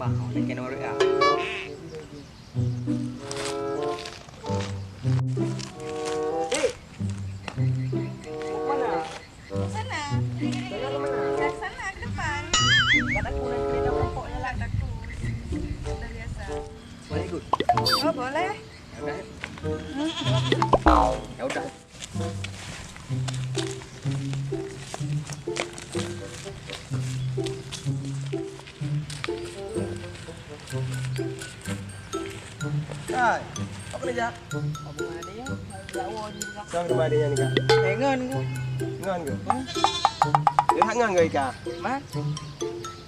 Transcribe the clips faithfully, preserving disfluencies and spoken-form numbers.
Bang, nak kena urut ah. Dek. Mana? Sana. Sana ke mana? Ke sana, ke depan. Kat aku nak kena rokok je lah. Kat aku. Dah biasa. Boleh ikut? Oh, boleh. Ya udah. Hai, apa ni, Jak? Apa ni, Jak? Siapa nama adanya ni, Kak? Eh, ngon ke? Ngon ke? Dia hak ngon ke, Ika? Ma?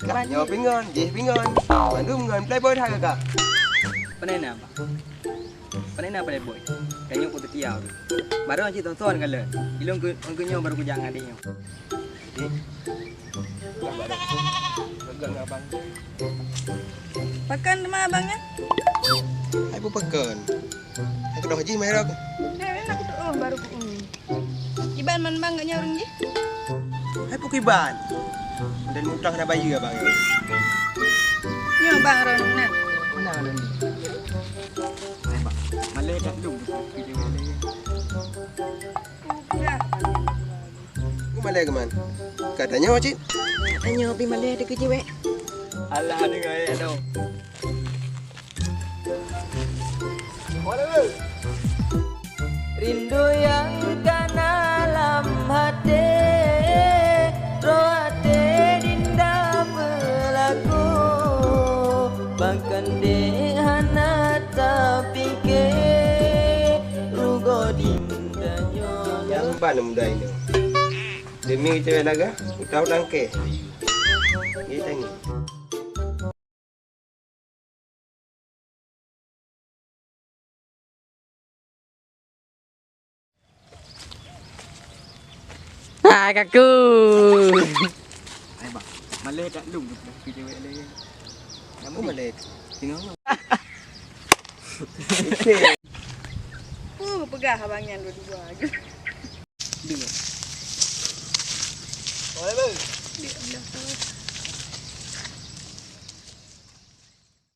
Kak, nyoe pih ngon, jih pih ngon. Mandum ngon, playboy that ke, Kak? Apa ni, Bang? Pane na playboy? Tanyoe ku teukia tu. Baru cit thon-thon kalon. Ilong keu, keu nyoe baru kujak ngadeh nyoe. Dek. Peugah ngon abang. Pakon teuma abang nyan? Hai peue pakon? Aku dah haji mai rok. Nah, enak tu. Oh, baru ku. Kiban man bang geuh nyoe ureueng jih? Hai peue kiban? Dan mutang na bayeue abang. Nyoe bang ron na. Mana ron? Malèe dak lom. Ku malèe keuman? Ka tanyoe cit. Tanyoe pih malèe dikeue jiwek. Alah deungoe adoe. Rindu yang kana lam hati, roh até dinda beulaku, bahkan dek hana tapike, rugoe dinda nyoe. Nyang ban muda inong. Demi cewek lagak, utang-utang kèe. Nggih, tangi. Ah, kaku. Hai, bang. Malèe dak lom tu, dah cewek lain. Kamu malèe. Tengok. Puh, peugah abang nyan dua-dua. Dua. Boleh, bang. Dua belas.